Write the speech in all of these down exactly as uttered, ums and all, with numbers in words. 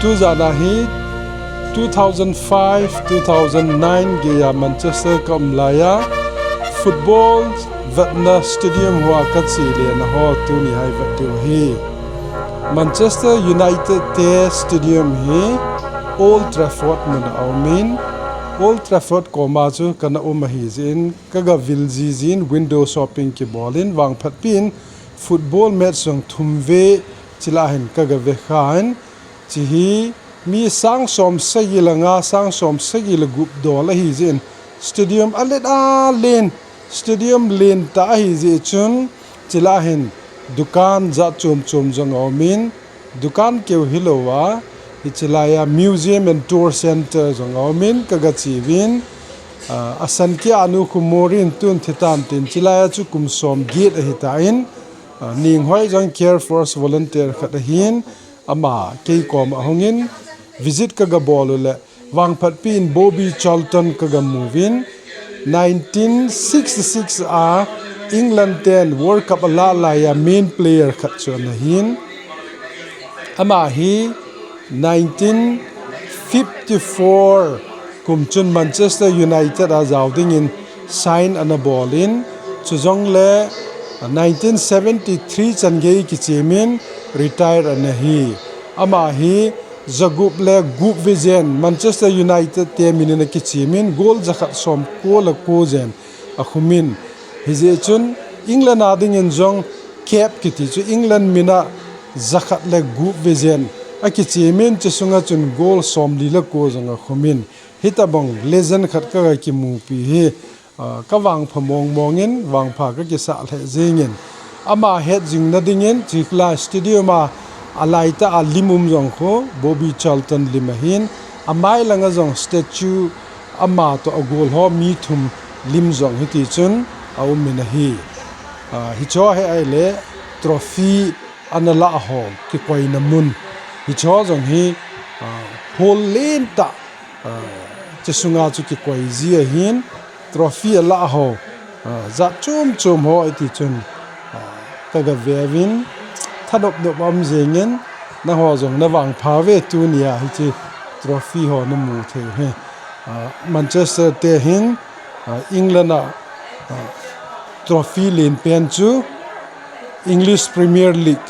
Tujana hi two thousand five, two thousand nine geiya Manchester ka um laiya football vetna stadium hoa ka che lena ho tuni hi vet diu ahi. Manchester United te stadium hi Old Trafford muna aumin, Old Trafford koma chu kana um ahi jeh in, kaga vil jiji in window shopping kibol in vangphat pi in football match jong thum ve chila hin kaga ve khan, chi hi mi sang som sagi le nga, sang som sagi le gup dol ahi jeh in stadium alet a len, stadium len ta ahi jeh chun chila hin dukan jat chom chom jong aumin, dukan keu hilou a, hichi laiya museum and tour center jong aumin kaga che uvin, ah, asan kia anu khu Morin tun thitan tin chilaiya chu kum som get ahi tan, ah, Ninghoi jong Care Force volunteer khat ahin, ama kei koma hungin visit kaga bol u le, vangphat pi in Bobby Charlton kaga mu uvin, nineteen sixty-six a England ten World Cup ala laiya main player khat chu ana hin. Ama hi nineteen fifty-four kum chun Manchester United a jao dingin sign ana bol in, chujongle nineteen seventy-three chan gei kichemin retire ana hi. Ama hi jagup le gup ve jen Manchester United te minin akichemin goal jakhat som ko le ko jen akhumin. Hijeh chun England a dingin jong cap kiti chu England mina jakhat le gup ve jen akichemin, chusunga chun goal somli le ko jong akhumin. Hitabang legend khat kaga kimupi hi, ah, kavangpha mong mongin, vangpha kakisah lheh jengin. Ama het jingna dingin, chikla stadium a, alaitah a lim um jong khu, Bobby Charlton lim ahin, amai langa jong statue ama toh agol ho mi thum lim jong hiti chun aumin ahi. Ah, hicho hi ahile trophy ana lah ho kikoina mun. Hicho jong hi, ah, hall lentah, ah, chusunga chu kikoi ji ahin, trophy alah ho, ah, jat chom chom ho iti chun, ah, kaga ve uvin, thanop nop aum jengin, nangho jong navangpha uve tunia hiche trophy ho namu thei u hi. Ah, Manchester te hin, ah, England a, ah, trophy len pen chu English Premier League,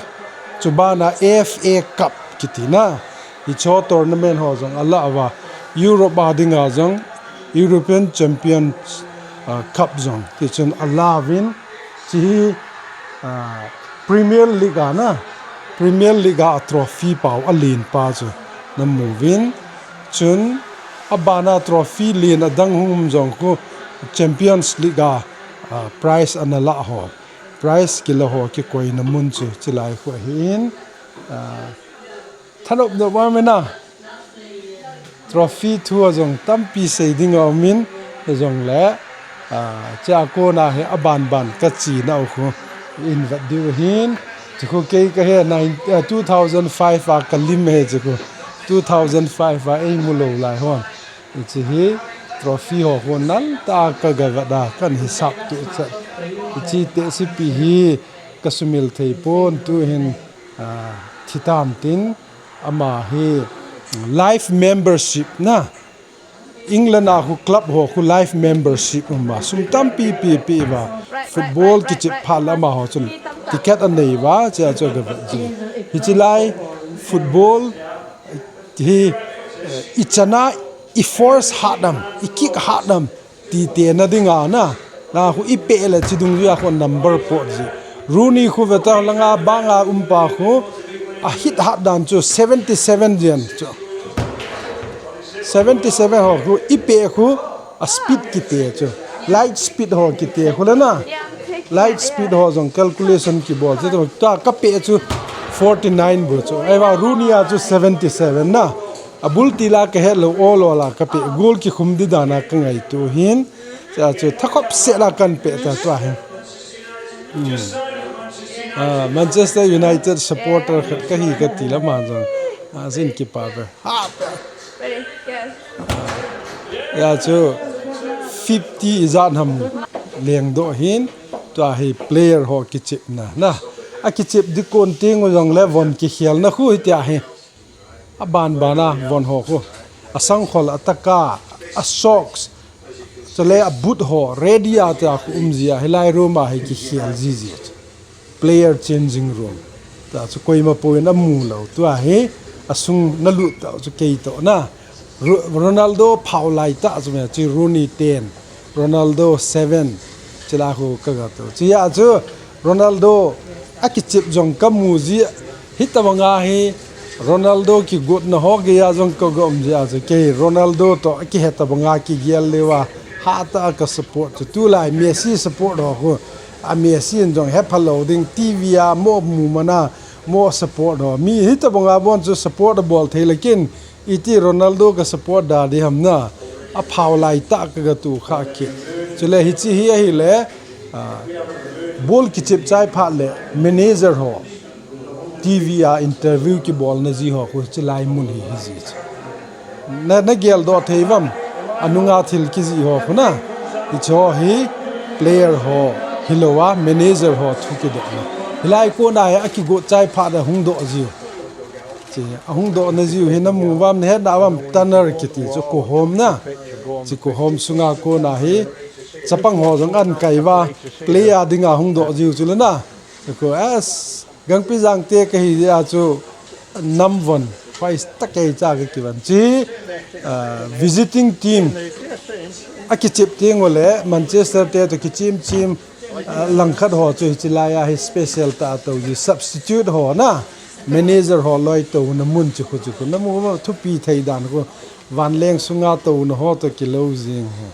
chubana F A Cup kitina, hicho tournament ho jong alah uva, Europe a dinga jong European Champions, ah, Cup jong tichun alah uvin, chi hi, ah, Premier League a na, Premier League a trophy pau alen pa chu namu uvin, chun abana trophy len adang hung um jong khu Champions League a, ah, prize ana lah ho, prize kila ho kikoina mun chu chilai khu ahin, ah, thanop nop aum in a, trophy thu a jong tampi sei ding aumin, hijongle, ah, chea kona hi aban ban kachenau khu in vet diu ahin, chu khu kei kahe nine, ah, two thousand five a kalim ahi chu khu, two thousand five a eimu lou lai hon. Hiche hi trophy ho khu nalta kaga vet a, kahin hisap tuchat. Hiche tehsepi hi kasumil thei pon, tuhin, ah, thitan tin, ama hi life membership na, England a khu club ho khu life membership uma, sum tampi pi pi uva, football kichep phat le amaho chun ticket anei uva, chea chu aga vet jing. Hiche lai football hi, eh, ichana, i force hat dam, i kick hat dam, ti tena dinga na, na khu ipeh le chi dungjuia khu number pot ji. Rooney khu veta langa banga umpa khu, a hit hat dan chu seventy seven jen chu. Seventy seven ho khu ipeh khu a speed kiti chu. Light speed ho kiti khu le na. Light speed ho jong calculation kibol chu, tua kapeh chu forty nine bou chu. Ahivang Rooney a chu seventy seven na. Abul tila kahet lou, ol ol a kapeh, goal kikhum di dana kangaito hin. Chea chu thakhop sela kanpeh ta tua hin. Hmm. Ah, Manchester United supporter khat kahi kati le ama jong, ah, jin kipa ve. Ha, Ready? Yes. Hia chu fifty ijat ham lengdoh hin, tua hi player ho kichepna na. Akichep ding kon teng u jongle von kikhelna khu hitia hi. Aban bana von ho khu. Asangkhol, ataka, a socks, chule a boot ho, ready a tia khu um jia, hilai room a hi kikhel jiji. Player changing room. Tia chu koima poi in amu lou. Tua hi, asung nalut tau chu kei toh na. Ro-, Ronaldo phau lai tah chu me, chu Rooney ten, Ronaldo seven, chila khu kaga tou. Chia chu Ronaldo akichep jong kamu ji, hitabanga hi Ronaldo kigotna ho geiya jong kaga um jia chu kei Ronaldo toh akihe tabanga kigel leuva, hatah a ka support chu. Tulai Messi support ho khu, a Messi in jong hepha lou ding, TV a mo mu mana, mo support ho. Mi hitabanga bon chu support abol thei lakin, iti Ronaldo ka support da di ham na, aphau lai tah kaga tu kha ki. Chule hichi hi ahile, ah, ball kichep chai phat le manager ho, TV a interview kibolna ji ho khu chilai mun hi hiji chu. Na, nagel doh thei vam, anunga thil kiji ho khu na, hicho hi player ho, hilouva manager ho thu kidoh na. Hilai kona hi akigot chai phat le hung doh jiu. Chi, ahung dohna jiu hi namu vam, nahet na vam, tunnel kiti chu kohom na. Chi kohom sunga kona hi, chapang ho jong ahin kai uva, player dinga hung doh jiu chu le na. Ko as, Gangpijang te kahi jia chu nam von, first tah kei cha kakivon. Chi, ah, visiting team, akichep teng u le, Manchester te toh kichim chim, ah, langkhat ho chu hichi laiya hi special tah a tou ji, substitute ho na. Manager ho loi touna mun chu khu chu khu. Namu ma thupi thei dan khu. Vanleng sunga touna ho toh kilou jing ho.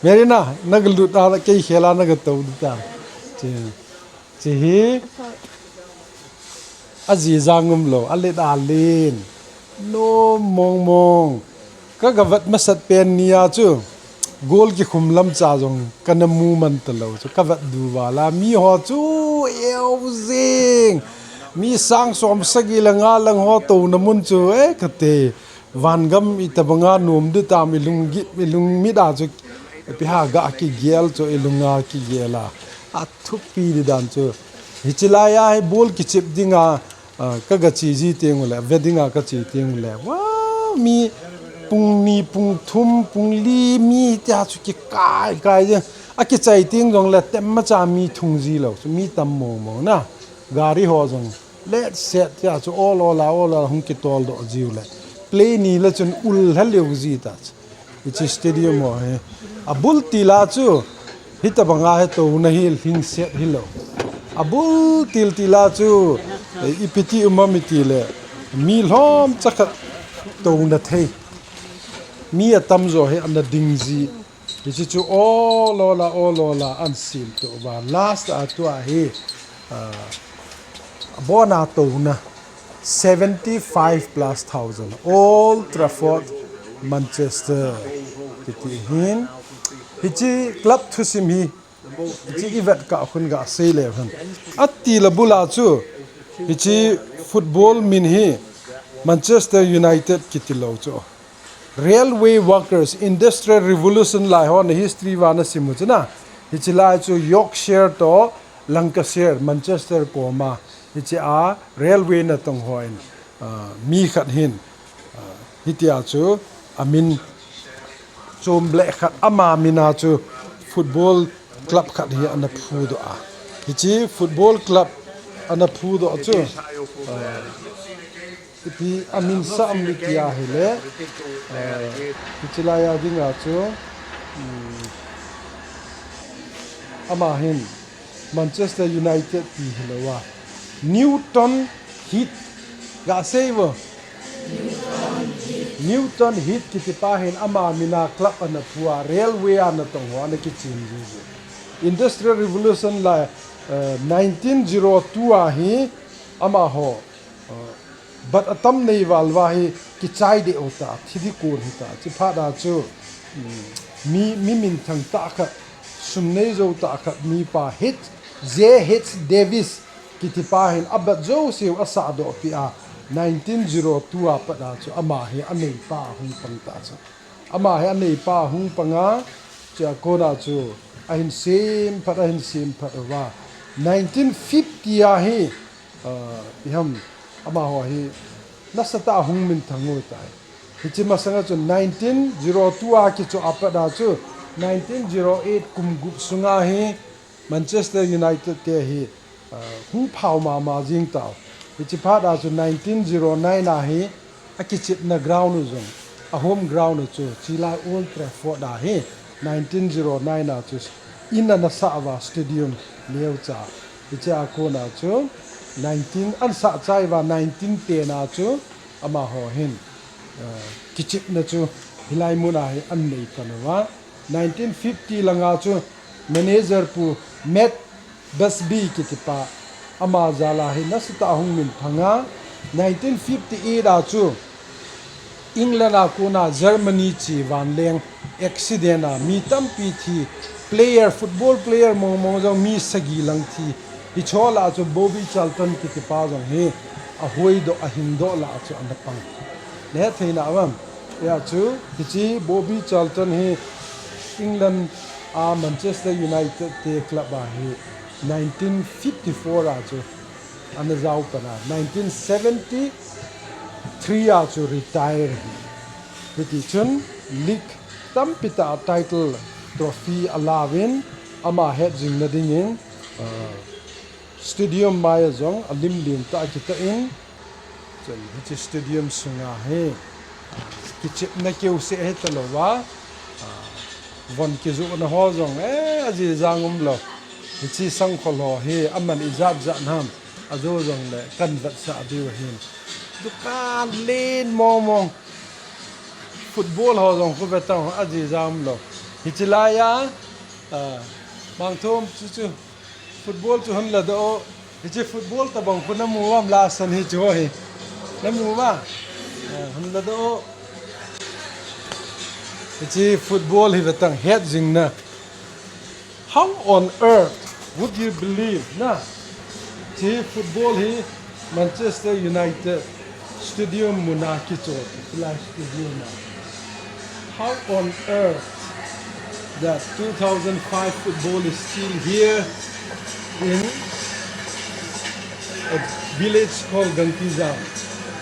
Merina, naga lut a kei khela naga tou di ta. Chi, chi hi. Aji jang um lou, alet a len. Nom mong mong. Kaga vet masat pen nia chu, goal kikhum lam cha jong kana mu man talou chu, kavet du vala, mi ho chu eu jing. Mi sang som sagi le nga lang ho touna mun chu, eh, kate. Vangam itabanga nom di tam, ilung git, ilung mit a chu, ipi ha ga kigel chu, ilunga kigel a. Athupi di dan chu. Hichi laiya hi ball kichep dinga, ah, kaga che ji teng u le, ve dinga kache teng u le. Wow, mi pung ni, pung thum, pung li, mi tia chu kikai kai jeng. Akichai teng jongle temma cha mi thung ji lou chu, mi tam mong mong na. Gari ho jong let set tia chu ol ol a, ol ol a hung kitol doh jiu le. Play ni le chun ul hel leu ji ta chu. Hichi stadium ho hi. Abul til a chu, hitabanga hi touna hi lhingset hilou. Abul til til a chu, eh, ipi ti um am iti le, mi lhomcha khat touna thei. Mi atamjo hi ana ding ji. Hichi chu ol ol a, ol ol a ahin sem tou va. Last a tua hi, ah, abona touna. Seventy five plus thousand. Old Trafford, Manchester. Kiti hin. Hichi club thusim hi. Hichi i vet kah khun ga sei le hen. Ati la bul a chu. Hichi football min hi Manchester United kiti lou chu. Railway workers, Industrial Revolution lai ho na history va na sim u chu na. Hichi lai chu Yorkshire toh Lancashire, Manchester koma. Hichi a railway natong ho in, ah, mi khat hin, ah, hitia chu amin chom ble khat ama mina chu football club khat hi ana phu doh a. Hichi football club ana phu doh chu, ah, Ipi amin sa am iti ahile, eh, hichi laiya dinga chu, um, ama hin Manchester United ti hilouva, Newton Heath, ga sei vo. Newton Heath kiti pa hin ama mina club ana phu a, railway a natong ho ana kichem ji ji. Industrial Revolution lai, eh, nineteen zero two a hi amaho, eh, But atam nei val va hi kichai deh u ta, thi di kun hi ta. Chi phat a chu, um, mi, mi minthang tah khat, sum nei jo tah khat, mi pa H, J H Davis kiti pa hin a bat jo siu a sah doh pi a, nineteen zero two a pat a chu ama hi a nei pa hung pang ta chu. Ama hi a nei pa hung pang a, chia kona chu a hin sim phat, a hin sim phat uva. Nineteen fifty a hi, ah, iham, amaho hi nasatah a hung minthang u tai. Hiche masanga chu nineteen zero two a kichoh apat a chu nineteen zero eight kum gup sunga hi Manchester United te hi, ah, hung phao mama jing tau. Hiche phat a chu nineteen zero nine a hi akichepna ground u jong, a home ground u chu, chilai Old Trafford a hi nineteen zero nine a chu in ana sah uva stadium neocha. Hiche a kona chu nineteen, ana sah chai uva nineteen ten a chu amaho hin, ah, kichepna chu hilai mun a hi ana nei pan uva. Nineteen fifty langa chu manager pu Matt Busby kitipa, ama jal a hi nasatah a hung minthang a. Nineteen fifty eight a chu England a kona Germany che vanleng accident a mi tampi thi, player, football player mong mong jong mi sagi lang thi. Hiche lah a chu Bobby Charlton kitipa jong hi ahoidoh, ahingdoh lah a chu ana pang. Nahet thei na uvam? Hia chu, hiche Bobby Charlton hi England a Manchester United te club a hi nineteen fifty four a chu ana jao pan a, nineteen seventy three a chu retire hi. Hiti chun league tampi tah a title, trophy ala uvin, ama hetjingna dingin, ah, stadium mai a jong alim lentah a kitah in, chun hiche stadium sunga hi, ah, kichepna keu seh hita lou va, ah, von kijohna ho jong, eh, ajijang umlou. Hiche sangkhol ho hi aman ijat jat ham, ajou jongle kan vetsah diu ahin. Dukan len mong mong. Football ho jong khu ve tang, ajijang umlou. Hiche laiya, ah, Mangthum chu chu football chu hung ladoh o. Hiche football tabang khu namu uvam, lasan hiche ho hi? Namu uva? Ah, hung ladoh o. Hiche football hi ve tang, hetjingna. How on earth would you believe, na? Hiche football hi Manchester United Stadium muna kichoh, Flash Stadium a. How on earth that two thousand five football is still here in a village called Gangtijang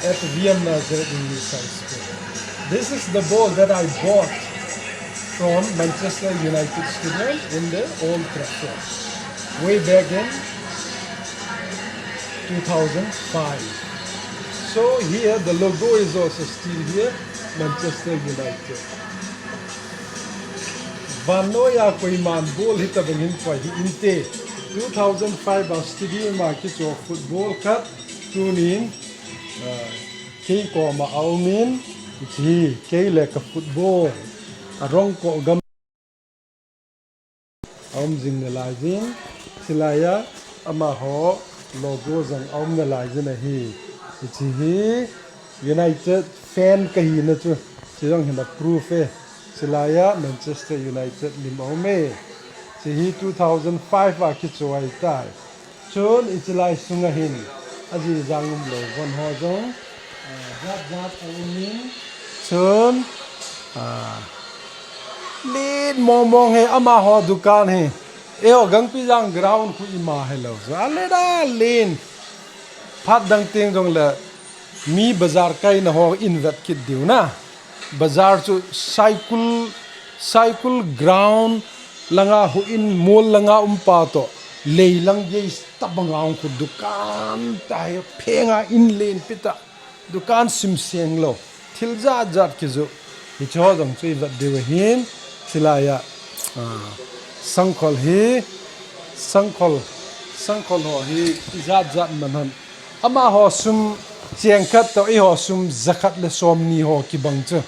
at V M Nazareth English High School? This is the ball that I bought from Manchester United Stadium in the Old Trafford way back in two thousand five. So here the logo is also still here, Manchester United. Vannoiya koiman ball hitabang hin koi hih inte. Two thousand five a stadium a kichoh football khat tunin, ah, kei koma aumin, hiche hi kei le ka football arong koh gam aum jing nalai jin, chulaiya amaho logo jong aum nalai jin ahi. Hiche hi United fan kahina chu, hiche jong hin a proof e. Chulaiya Manchester United lim aum e. Hiche hi two thousand five a kichoh ahitai. Chun hiche lai sunga hin ajijang umlou von ho jong, ah, jat jat aumin. Chun, ah, len mong mong hi amaho dukan hi. Eiho Gangpijang ground khu ima hilou. Chu alen alen. Phat dang teng jongle mi bazar kaina ho in vet kit diu na. Bazar chu Saikul, Saikul ground langa houin mol langa um pa toh, leilang gei tabanga hung khu dukan tai, phenga in lenpi tah, dukan simseng lou, thil jat jat kijoh. Hiche ho jong chu i vet diu ahin, chulaiya, ah, sangkhol hi, sangkhol, sangkhol ho hi ijat jat man ham. Amaho sum cheng khat toh eiho sum jakhat le somni ho kibang chu.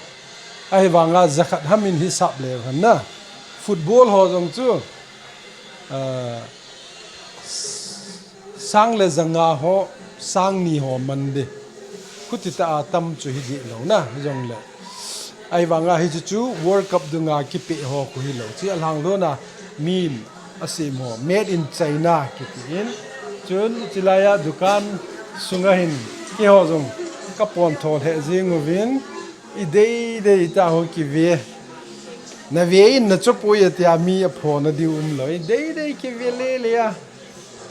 Ahivanga jakhat hamin hisap leu hen na. Football ho jong chu, ah, sang le janga ho, sang ni ho man ding. Khuti tah a tam chu hi dih lou na, hijongle. Ahivanga hichu chu World Cup dunga kipeh ho khu hilou. Chu alhang lona min asem ho, made in China kiti in. Chun chulaiya dukan sunga hin keiho jong ka pon thol he jing uvin, i dei dei tah ho kive. Na ve in na chop uvin tia mi aphona diu umlou. I dei dei kive le le a.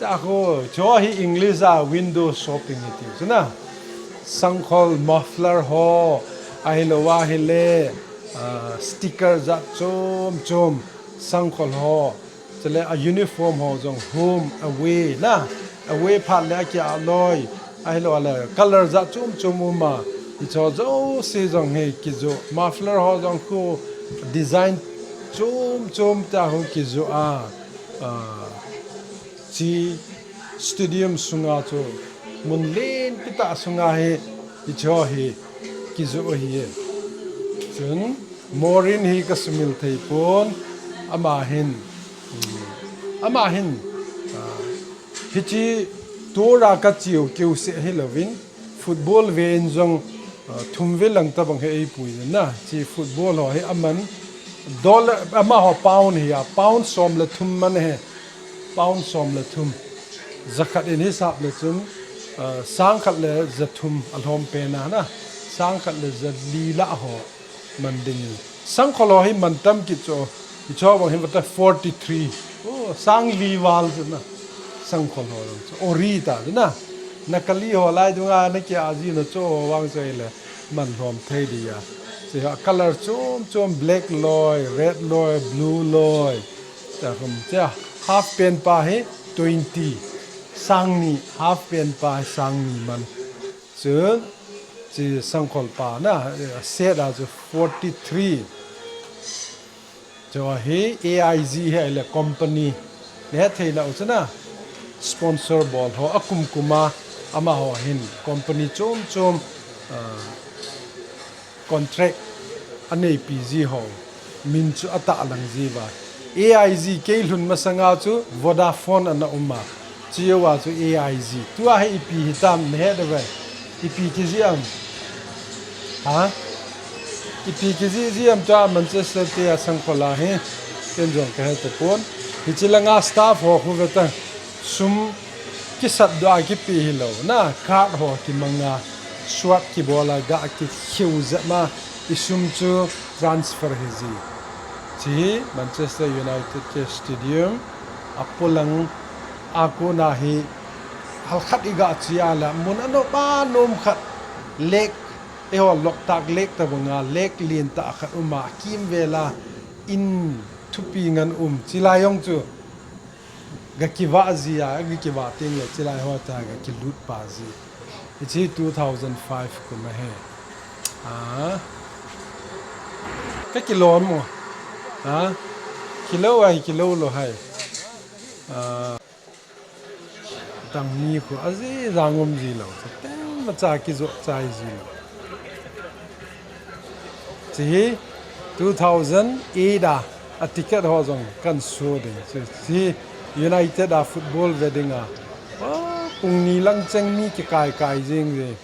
Taho, cho hi English a window shopping iti chu na. Sangkhol muffler ho, ahilou ahile, ah, sticker jat chom chom, sangkhol ho, chule a uniform ho jong home away na, away phat le akia loi, ahilou le color jat chom chom uma, hicho jouse jong hi kijoh, muffler ho jong khu design chom chom taho kijoh a, ah, Chi stadium sunga chu mun lenpi tah sunga hi, hicho hi kijoh ahi e. Chun Maureen hi kasumil thei pon, ama hin, um, ama hin, ah, hichi tura kachiu kiu se hilouvin, football ve in jong, ah, thum ve lang tabang hi eipui na. Chi football ho hi aman dollar, amaho pound hi a, pound som le thum man hi, pound som le thum. Jakhat in hisap le chun, ah, sangkhat le jathum alhom pen a na. Sangkhat le jali lah ho man ding in. Sangkhol ho hi mantam kit chu. Hicho bang hi vata forty three. Oh, sangli val chu na. Sangkhol ho jong chu. Ori ta chu na. Nakali ho lai dunga nakia ji na chu vang chu ile. Man lhom thei dia. Chu a color chom chom black loi, red loi, blue loi. Cha khum cha half pen pa hi twenty. Sangni half pen pa hi sangni man. Chun, chi sangkhol pa na, eh, set a chu forty three. Chu hi A I G hi ile company. Nahet thei nau chu na, sponsor bol ho, akum kum a, amaho hin, company chom chom, ah, contract aneipi ji ho. Min chu atah lang ji va. A I G kei lhun masanga chu Vodafone ana um a. Chi uva chu A I G. Tua hi ipi hitam nahet uve. Ipi kiji am. Ha? Ipi kiji ji am tua Manchester te a sangkhol a hi. Ken jong kahe tapon. Hichi langa staff ho khu veta. Sum kisat doh a kipe hilou. Na card ho kimang a. Suat kibol a ga kikheu jep ma. I sum chu transfer hi ji. Chi hi Manchester United ke stadium a polang a kona hi halkhat i ga chi a la mun a nom a nom khat lake, eiho Loktak lake tabang a lake lien tah khat um a kimvel a in thupi ngen um chi lai jong chu Ga kivah ji a, ga kivah teng le, chilai ho ta ga kilut pa ji. Hichi two thousand five kum ahi. Ah. Ka kilom mo. Ah. Kilo ai, kilo lo hai. Ah. Tang mi khu aji jang um ji lo. Teng ma cha kijo chai ji lo. Chi hi two thousand eight a, a ticket ho jong kan so ding. Chi, chi United a football ve ding a. Ah, pung ni lang cheng mi kikai kai jing ji.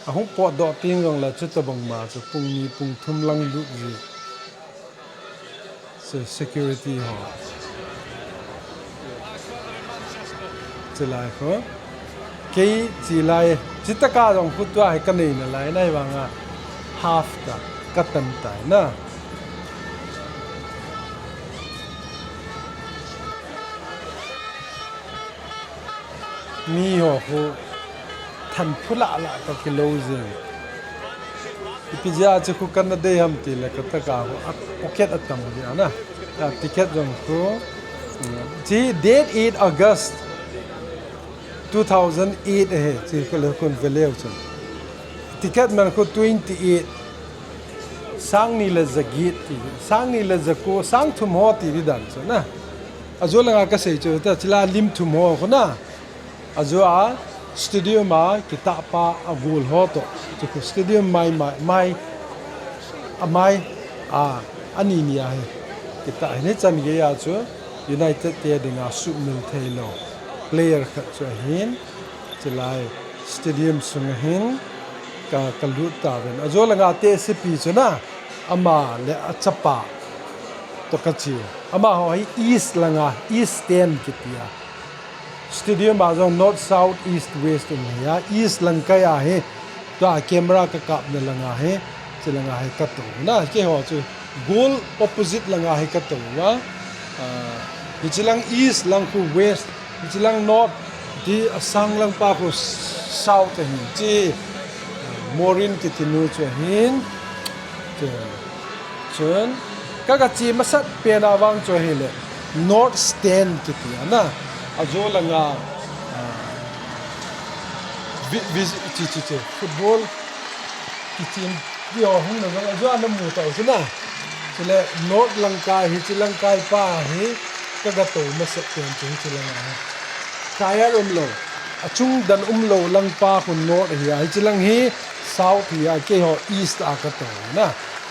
Ahung potdoh teng jong le chutabang ma chu pung ni pung thum lang lut ji. Se-, security ho. Chilai ho. Kei chilai, chitaka jong khu tua hi ka nei nalai nai vang a. Half ta, ka tan tai na. Mi ho khu than phu lah lah ka kilo jing. Ipi jeh a chu khu kana dei ham ti le ka taka khu a pocket a tam jeh a na. A ticket jong khu, mm, chi date eight August two thousand eight ahi, chi ka le kun ve leu chun. Ticket man khu twenty eight. Sang ni le ja get ti, sang ni le ja ko, sang thum ho ti di dan chu na. Ajo langa ka sei chu ta, chila lim thum ho khu na. Ajo a stadium a kitah pa a goal ho to. Chu khu stadium mai, mai, mai, a mai a, ani ni a hi. Kitah hi ni chan gei a chu United te dinga sumil thei lo player khat chu ahin. Chilai stadium sunga hin ka, ka lut ta ven. Ajo langa te sipi chu na, ama le a chapa to ka chi. Amaho hi east langa, east stand kiti a. Stadium a jong north, south, east, west um hi a, east lang kai a hi. Tua camera ka kapna langa hi, chi langa hi ka to. Na, keiho chu goal opposite langa hi ka to a. Ah, Hichilang east lang khu west, hichilang north, ti asang lang pa khu south ahin, chi Maureen kiti nu chu ahin. Chun, chun, ka, ka chi masat pen a vang chu ahile, North Stand kiti ana, ajo langa, ah, vi, vi, chi, chi, chi, football kichin, di ho hung na jong, ajo ana mu tau chu na. Chule North lang kai, hichilang kai pa hi, ka, ka tou masat pen chu hichilang a. Kai a um lou, achung dan um lou lang pa khu North hi a, hichilang hi South hi a, keiho East a ka tou na.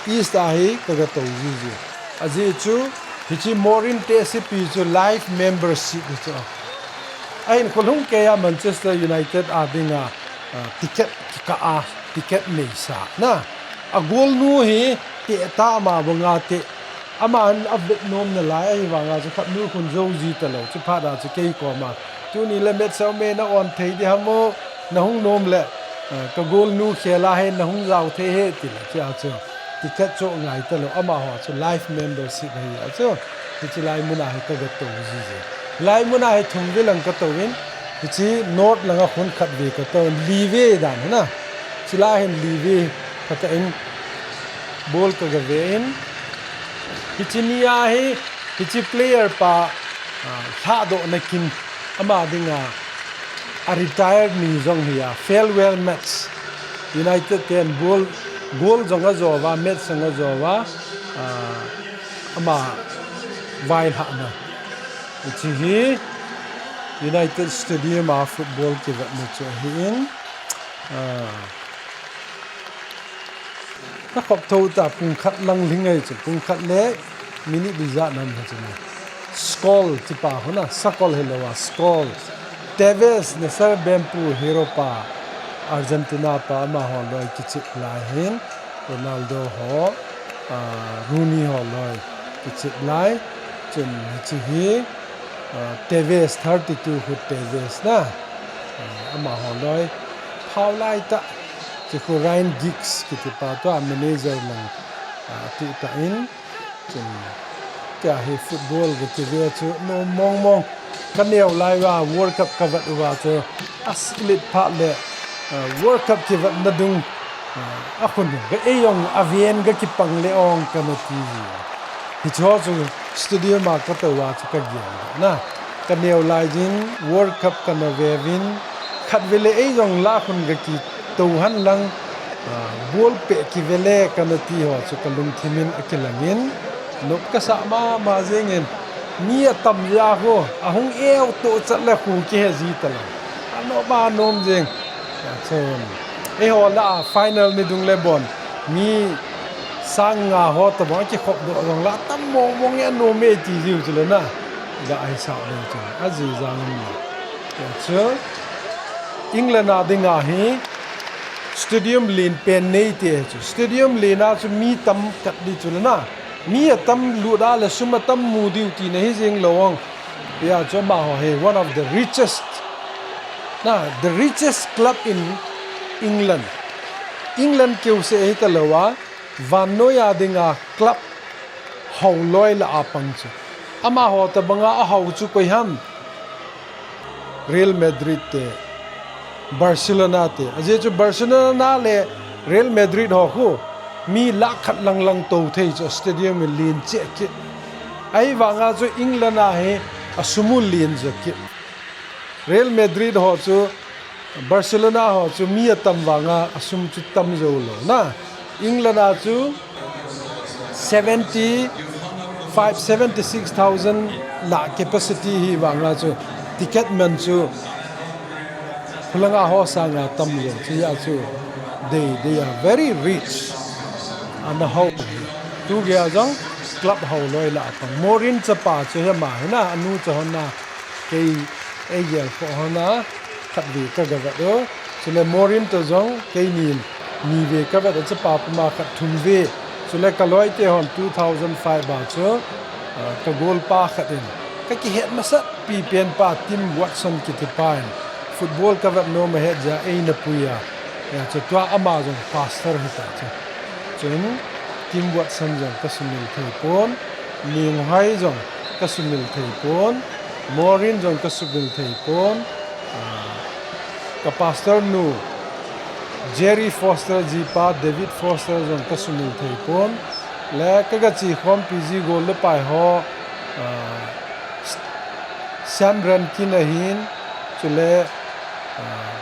East a hi ka, ka tou jiji. Ajeh chu, hiche Maureen te sipi chu life membership hi chu. Ahin kholhung kei a Manchester United a dinga, ah, ticket kikah a, ticket neisa na. A goal nu hi teh ta ama banga teh. Aman avet nom nalai ahivanga chu khat nu khun jou ji talou. Chu phat a chu kei koma, tuni le match a um e, na on thei di ham o, na hung nom le, ah, ka goal nu khel a hi na hung jao thei e tile, chea chu ticket chu ngai talou, amaho chu life membership ahi a chu. Hiche lai mun a hi ka, ka tou jiji. Lai mun a hi thum ve lang ka tou in, hiche North lang a khun khat ve ka tou in, li ve dan hi na. Chulai hin li ve ka tou in, ball ka, ka ve in. Hiche ni a hi, hiche player pa, ah, lhahdoh na kin ama dinga, a retire ni jong hi a, farewell match. United ten goal, goal jong ajo uva, match jong ajo uva, ah, ama vailhahna. Hiche hi United Stadium a football kivetna chu ahin, ah, ka khop thou ta, pung khat lang lhing ahi chu, pung khat le minute ijat nam hi chu ni. Scholes tipa hon a, Scholes hilou a, Scholes. Tevez, Nasser Bempu hero pa, Argentina pa, amaho loi kichep lai hin, Ronaldo ho, ah, Rooney ho loi kichep lai, chun hiche hi, ah, Tevez, thirty-two khu Tevez na, ah, amaho loi phao lai ta, chu khu Ryan Giggs kiti pa tua manager lang, ah, tu ta in, chun, tia hi football ka kive chu, nom mong mong. Ka neo lai uva, World Cup ka vet uva chu, a silit phat le, ah, World Cup kivetna dung, ah, a khun, ka ei jong, a ven ka kipang le ong ka na ti ji. Hiche ho chu stadium a ka tou uva chu ka gel na. Ka neo lai jin, World Cup ka na ve uvin, khat ve le ei jong la khun ka ki tou hen lang, ah, ball peh kive le ka na ti ho chu ka lungthim in a kilang in, nop ka sa mama jeng in, mi atam jeh a khu, ahung eu toh chat le khu kihe ji talou. A nop a nom jeng. Chun, eiho lah a final ni dung le bon, mi sang nga ho tabang a kikhop doh jong la, atam mong mong e, anom e ti jiu chu le na. Ga ahi sa le chun, aji jang in. Chu, England a dinga hi stadium len pen nei te chu. Stadium len a chu mi tam kat di chu le na. Mi atam lut a le sum atam mu diu tina hi jeng lou ong. Hia chu amaho hi one of the richest, na, the richest club in England. England keu seh hi talou a, vannoi a dinga club hao loi lah a pang chu. Amaho tabanga ahao chu koi ham? Real Madrid te, Barcelona te. Ajeh chu Barcelona le Real Madrid ho khu mi lakh khat lang lang tou thei chu, stadium in len cheh kit. Ahivanga chu England a hi asum u len jo kit. Real Madrid ho chu, Barcelona ho chu mi atam vanga asum chu tam jou lou na. England a chu seventy-five, seventy-six thousand lah capacity hi vanga chu, ticket man chu khulanga ho sanga tam lou chu, hia chu they, they are very rich. Ana hao. Tu gei a jong club hao loi lah a pang. Maureen chapa chu hi ama hi na, anu chu hon na, kei ei gel kho hon na, khat ve ka, ka vet u. Chule Maureen toh jong keinin ni ve ka vet a, chapa puma khat thum ve. Chule ka loi te hon two thousand five a chu, ah, ka goal pa khat in, ka kihet masat pi pen pa Tim Watson kiti pa in, football ka vet nom ahet jeh a eina pui a. Hia chu tua ama jong pastor hita chu. Chun Tim Watson jong ka sumil thei pon, Neng Hoi jong Ka sumil thei pon, Maureen jong ka sumil thei pon, ah, ka pastor nu, Jerry Foster jipa, David Foster jong ka sumil thei pon, le ka ga chi khompi ji gol le pai ho, ah, Sam Rankin ahin, chule, ah,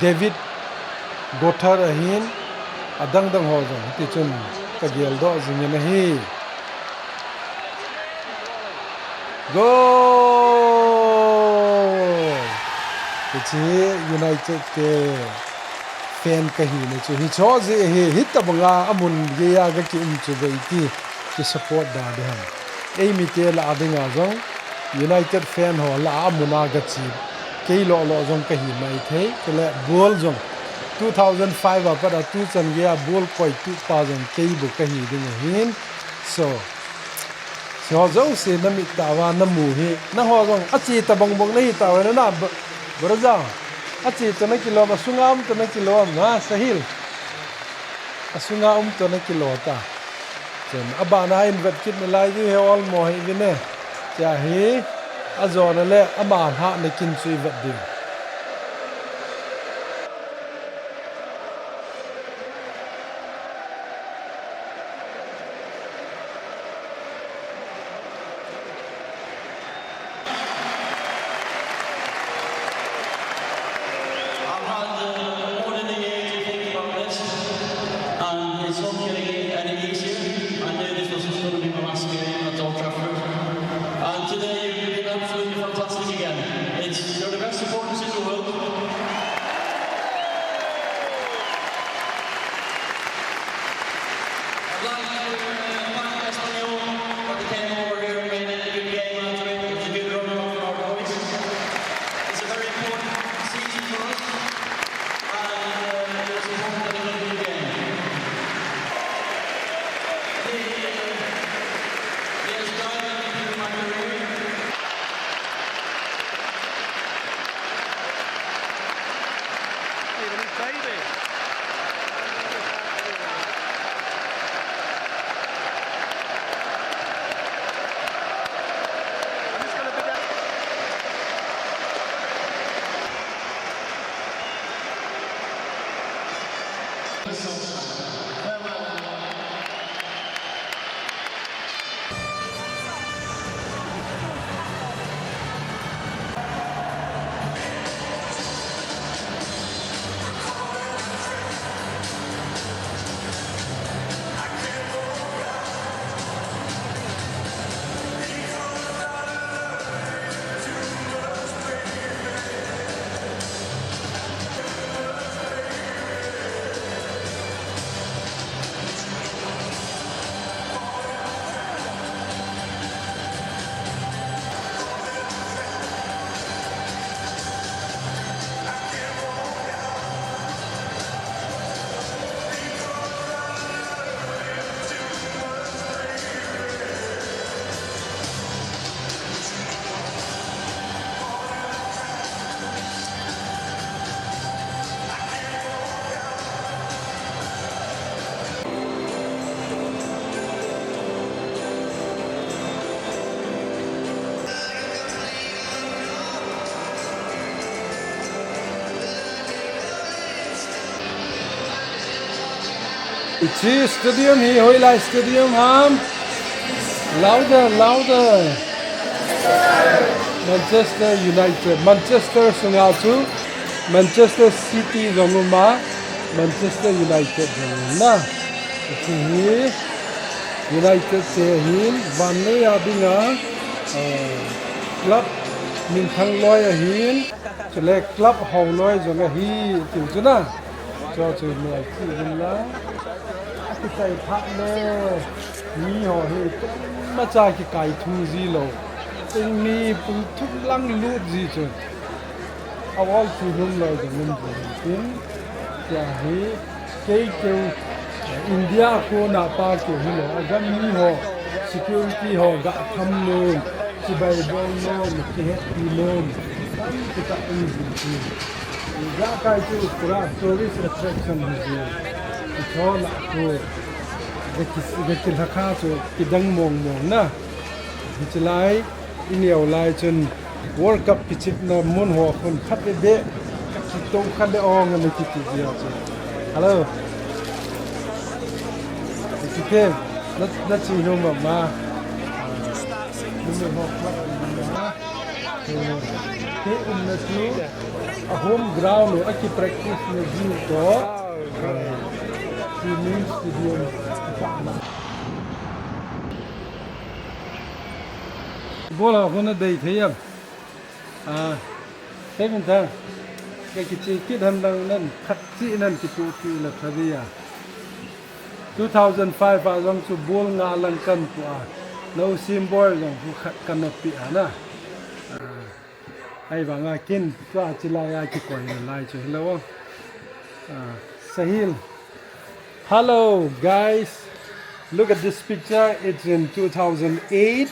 David Gothard ahin, adang dang ho jong, hiti chun ka geldoh jingin ahi. Goal! Hiche hi United te fan kahina chu hicheho jeh hi, hitabanga amun geiya ga kium chu bou iti, ki support da ding ham. Eimi te lah a dinga jong, United fan ho lah a amun a ga che, kei lolo jong kahi maithei, chule ball jong two thousand five a pat a tuchan geiya ball koitupa jong kei bou kahi ding ahin. So, hicheho jouse na mit tah uva na mu hi, nangho jong ache tabang bang nahi tauve na, na, Bra-, Braja. Ache toh na kilom, asunga um toh na kilom, ha, Sahil. Asunga um toh na kilo ta. Chun, abana in vet kit nalai diu hi olmo hi vin e. Hiche hi, ajona le, ama lhahna kin chu i vet diu. I've had, uh, more than a year to think about this, and it's not getting any easier. I knew this was gonna be my last game at Old Trafford, and today you've been absolutely fantastic again. It's, you're the best supporters in the world. I'd like to, uh, thank Espanyol for the came over here and made it a good game out of it. It was a good run out for our boys. It's a very important season for us, and, uh, it was important that it was a good game. The, uh, the Australian in my career. Hiche stadium hi hoilai stadium ham? Louder, louder. Manchester United. Manchester sunga chu Manchester City jong um a, Manchester United jong um na. Hiche hi United te hin vannoi a dinga, eh, club minthang loi ahin, chule club hou loi jong ahi, ti chu na. Chu chu noi ti hin la. Akichai phat le, mi ho hi, imacha kikai thu ji lou. Pung ni, pung thum lang lut ji chu. A ol chu lum loi jong um ji tin. Tia hi, kei keu, India kona pa keu hilou. Agam mi ho, security ho, ga tham lou. Chibai bol nom, kihetpi nom, tampi tah um ji chu. Ijakai chu pura tourist attraction hi ji. Ichona chu, ga ki, ga kilhakha chu kidang mong mong na. Hiche lai, i neo lai chun World Cup kichepna mun ho khun khat le beh, kitou khat le ong ana kiti dia chu. Hello. Kiti na, na chi hnu mama. Numei ho khat ma. Kei umna chu a home ground a ki practice na ji toh. Swimming stadium. Ball a hung na dei thei em? Ah, Kevin Thang, ka kiche kit han lang nan, khat chi nan kituh kit la pha dia. Two thousand five a jong chu ball nga lang kan pu a. No symbol jong hu khat kan na pi a na. Ah, ahivanga kin, tua chi lai a kikoi na lai chu hello. Ah, Sahil. Hello, guys. Look at this picture. It's in two thousand eight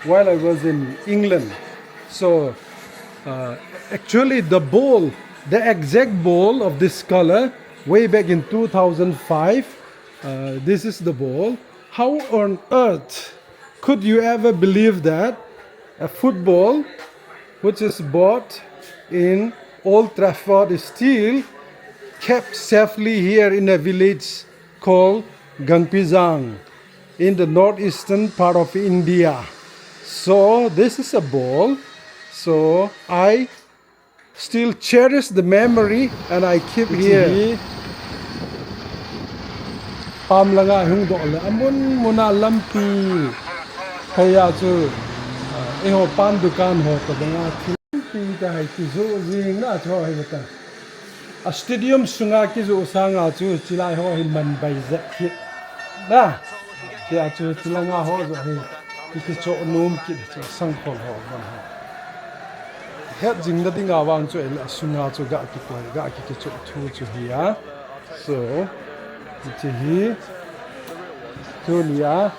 while I was in England. So, uh, actually, the ball, the exact ball of this color, way back in two thousand five, uh, this is the ball. How on earth could you ever believe that a football which is bought in Old Trafford is still kept safely here in a village called Gangpijang in the northeastern part of India. So this is a ball. So I still cherish the memory and I keep here. Pam langa hung doh le amun muna lampi. Haya chu, ah, eiho pan dukan ho to banga thil pi ta hai ti zu zing na chu hai ta. A stadium sunga kizu sanga chu chilai ho hi man bai zet hi. Na. Tia chu chilanga ho zo hi. Ki kicho nom kit chu sangkhol ho van ho. Het jing na dinga vang chu el a sunga chu ga kikoi, ga ki kicho thu chu hi a. So, hiche hi, tunia,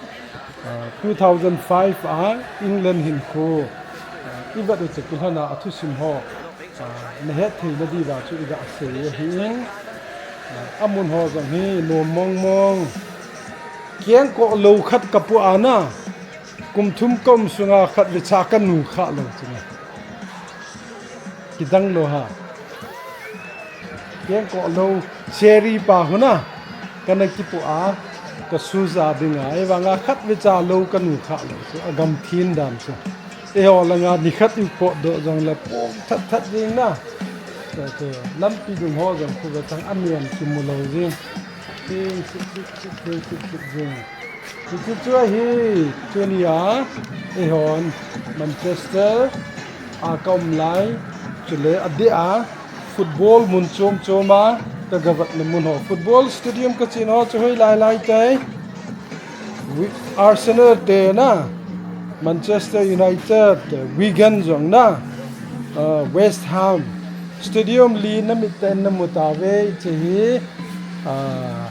ah, two thousand five a England hinkho, ah, i vet u che kilhona a thusim ho, ah, na het thei na diuva chu i ga sei u ahi. Ah, amun ho jong hi nom mong mong. Kengkoh lou khat ka pu a na, kum thum ka um sunga khat vecha ka nu kha lou chu na. Kidang lou ha. Kengkoh lou, cherry pa huna, kana kipu a, ka suja dinga, ahivanga khat vecha lou ka nu kha lou chu, a gam thin dan chu. Eiho langa ni khat i potdoh jong le pom that that ding na. Chu, chu, lampi dung ho jong khu ve chang a niam kimu lou jing. Ting sik sik sik, ting sik sik jing. Hiche chu ahi, tunia, eihon, Manchester, a ka um lai, chule adeh a, football mun chom chom a, ka gavet na mun ho. Football stadium ka chihna ho chu hoi lai lai tai. Wi-, Arsenal te na, Manchester United, Wigan jong na, ah, West Ham. Stadium li na mit ten na mu tauve, hiche hi. Ah,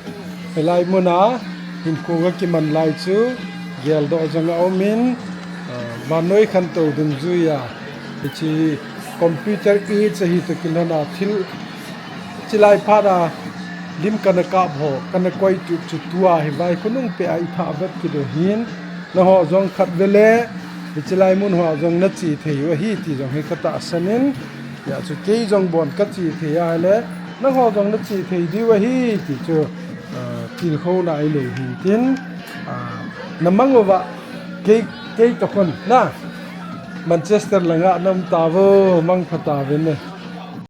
hilai muna, hinkho ka kiman lai chu, geldoh jong a um in, ah, vannoi khantou dungjuia, hiche computer age ahi toh kilhona thil, chilai phat a, lim kana kap ho, kana koi tup chu tua hi vaikhonung peh a i thah vet kit u hin, nangho jong khat vele, hiche lai mun hoa jong na che thei u ahi ti jong hi ka tahsan in, hia chu kei jong bon ka che thei a le, nangho jong na che thei diu ahi ti chu, ah, tilkhouna i nei hin tin, ah, na mang uva, kei, kei toh khun na, Manchester langa na um tauvo, mangpha tauvin ne.